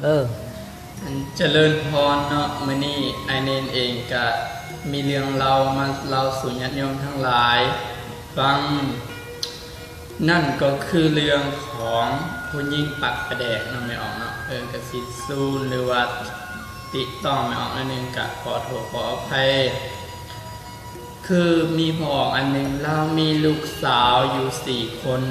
ເອີ ຈະເລີນພອນເນາະ, ມື້ນີ້ອ້າຍເນນເອງກະມີເລື່ອງເລົ່າມາເລົ່າສູ່ຍາດໂຍມທັງຫຼາຍຟັງ. ນັ້ນກໍຄືເລື່ອງຂອງຜູ້ຍິງປັກປາແດກເນາະແມ່ອອກເນາະ. ເອີ ກະຊິຊູນ ຫຼືວ່າຕິຕ້ອງແມ່ອອກໜ້ອຍໜຶ່ງ ກະຂໍໂທດຂໍອະໄພ. ຄືມີພໍ່ອອກອັນໜຶ່ງ ລາວມີລູກສາວຢູ່ສີ່ຄົນ.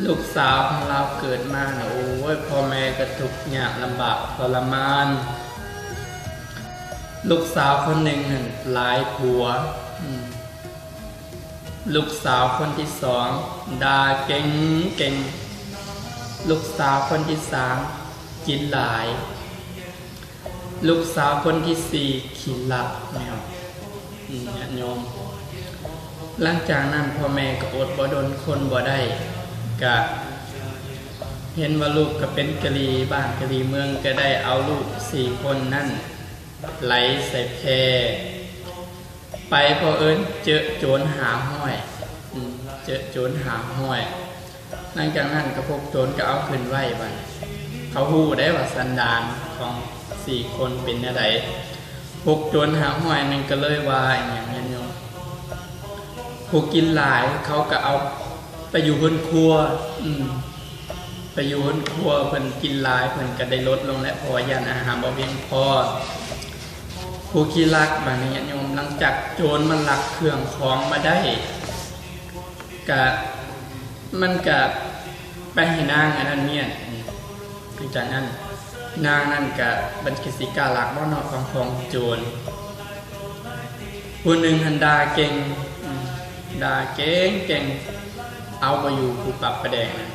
ລູກສາວຂອງລາວເກີດມານະ ໂອ້ຍ ພໍ່ແມ່ກໍທຸກຍາກລຳບາກທໍລະມານ. ລູກສາວຄົນໜຶ່ງຫັ້ນຫຼາຍຜົວ. ອືມ ລູກສາວຄົນທີສອງດ່າເກັ່ງໆ. ລູກສາວຄົນທີສາມກິນຫຼາຍ. ລູກສາວຄົນທີສີ່ຂີ້ລັກແນວ ອືມ ຍາດໂຍມ. ຫຼັງຈາກນັ້ນພໍ່ແມ່ກໍອົດບໍ່ດົນທົນບໍ່ໄດ້ ກະເຫັນວ່າລູກກໍເປັນກະຫຼີບ້ານກະຫຼີເມືອງ ກໍໄດ້ເອົາລູກສີ່ຄົນນັ້ນໄຫຼໃສ່ແພ ໄປ ພໍ່ເອີນ ເຈີໂຈນຫ້າຮ້ອຍ. ອືມ ເຈີໂຈນຫ້າຮ້ອຍ. ຫຼັງຈາກນັ້ນກໍພວກໂຈນກໍເອົາຂຶ້ນໄວ້. ບາດນີ້ເຂົາຮູ້ໄດ້ວ່າສັນດານຂອງສີ່ຄົນເປັນແນວໃດ. ພວກໂຈນຫ້າຮ້ອຍນັ້ນກໍເລີຍວ່າອີຫຍັງ ຍາດໂຍມ, ຜູ້ກິນຫຼາຍເຂົາກໍເອົາໄປຢູ່ເຮືອນຄົວ. ອືມ ໄປຢູ່ເຮືອນຄົວ. ເພິ່ນກິນຫຼາຍເພິ່ນກໍໄດ້ລົດລົງແຫຼະ ເພາະວ່າຢ້ານອາຫານບໍ່ພຽງພໍ. ຜູ້ຂີ້ລັກ ບາດນີ້ຍາດໂຍມ, ຫຼັງຈາກໂຈນມັນລັກເຄື່ອງຂອງມາໄດ້ ກະ ມັນກະໄປໃຫ້ນາງອັນນັ້ນມ້ຽນ. ຫຼັງຈາກນັ້ນນາງນັ້ນກະ ມັນກະຊິກ້າລັກບໍ່ເນາະ ຂອງຂອງໂຈນ. ຜູ້ໜຶ່ງຫັ້ນດ່າເກັ່ງ ອືມ ດ່າເກັ່ງໆ ເອົາບໍ່ຢູ່ ຜູ້ປັກປາແດກນັ້ນ.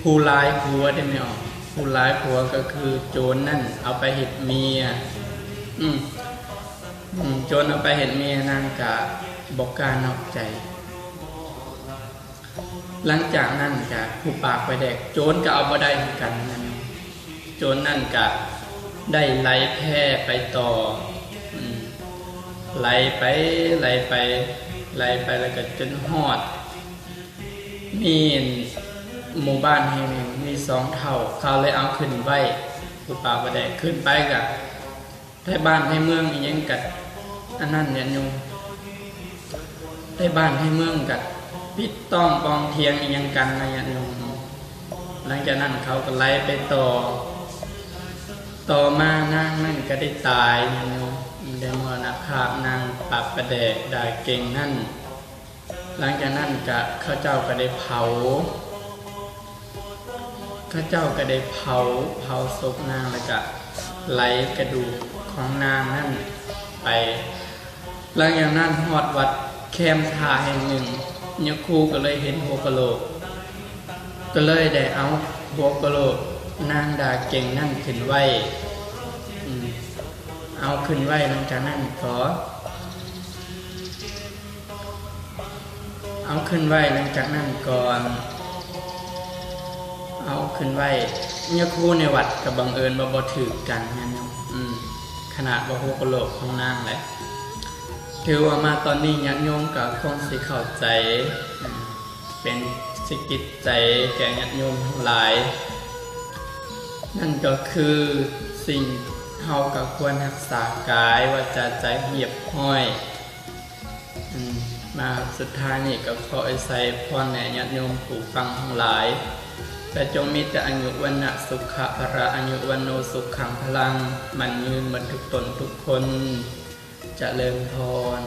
ຜູ້ຫຼາຍຜົວເດ້ແມ່ອອກ, ຜູ້ຫຼາຍຜົວກໍຄືໂຈນນັ້ນເອົາໄປເຮັດເມຍ. ອືມ ອືມ ໂຈນເອົາໄປເຮັດເມຍ ນາງກະບໍ່ກ້ານອກໃຈ. ຫຼັງຈາກນັ້ນກະຜູ້ປາກປາແດກ ໂຈນກໍເອົາບໍ່ໄດ້ຄືກັນນັ້ນ. ໂຈນນັ້ນກະໄດ້ໄຫຼແພໄປຕໍ່. ອືມ ໄຫຼໄປ ໄຫຼໄປ ໄຫຼໄປ ແລ້ວກໍຈົນຮອດ ມີໝູ່ບ້ານແຫ່ງໜຶ່ງ ມີສອງເຖົ້າ ເຂົາເລີຍເອົາຂຶ້ນໄວ້. ຜູ້ປາກປາແດກຂຶ້ນໄປກະ ໄທບ້ານໄທເມືອງອີ່ຫຍັງກະອັນນັ້ນ ຍາດໂຍມ, ໄທບ້ານໄທເມືອງກະປິດຕ້ອງປອງຖຽງອີ່ຫຍັງກັນນະ ຍາດໂຍມ. ຫຼັງຈາກນັ້ນເຂົາກໍໄຫຼໄປຕໍ່. ຕໍ່ມານາງນັ້ນກໍໄດ້ຕາຍ ຍາດໂຍມ, ໄດ້ມໍລະນະພາບ ນາງປາກປາແດກດ່າເກັ່ງນັ້ນ. ຫຼັງຈາກນັ້ນກະເຂົາເຈົ້າກໍໄດ້ເຜົາ, ເຂົາເຈົ້າກໍໄດ້ເຜົາ, ເຜົາສົບນາງ ແລ້ວກະໄຫຼກະດູກຂອງນາງນັ້ນໄປ. ຫຼັງຈາກນັ້ນຮອດວັດແຄມທ່າແຫ່ງໜຶ່ງ, ຍາຄູກໍເລີຍເຫັນຫົວກະໂຫຼກ, ກໍເລີຍໄດ້ເອົາຫົວກະໂຫຼກນາງດ່າເກັ່ງນັ້ນຂຶ້ນໄວ້. ອືມ ເອົາຂຶ້ນໄວ້. ຫຼັງຈາກນັ້ນກໍ ເອົາຂຶ້ນໄວ້. ຫຼັງຈາກນັ້ນກ່ອນ ເອົາຂຶ້ນໄວ້, ຍາຄູໃນວັດກໍບັງເອີນວ່າບໍ່ຖືກກັນນະ. ອືມ ຂະໜາດວ່າຫົວກະໂຫຼກຂອງນາງແຫຼະ. ຖືວ່າມາຕອນນີ້ຍາດໂຍມກໍຄົງຊິເຂົ້າໃຈ, ເປັນສະກິດໃຈແກ່ຍາດໂຍມທັງຫຼາຍ. ນັ້ນກໍຄືສິ່ງເຮົາກໍຄວນຮັກສາກາຍ ວາຈາ ໃຈໃຫ້ຮຽບຮ້ອຍ. ອືມ ມາສຸດທ້າຍນີ້ກໍຂໍອາໄສພອນແດ່ຍາດໂຍມຜູ້ຟັງທັງຫຼາຍ, ແລະ ຈົ່ງມີແຕ່ອາຍຸ ວັນນະ ສຸຂະ ພະລະ, ອາຍຸ ວັນໂນ ສຸຂັງ ພະລັງ, ໝັ້ນຍືນໝົດທຸກຕົນທຸກຄົນ. ຈະເລີນພອນ.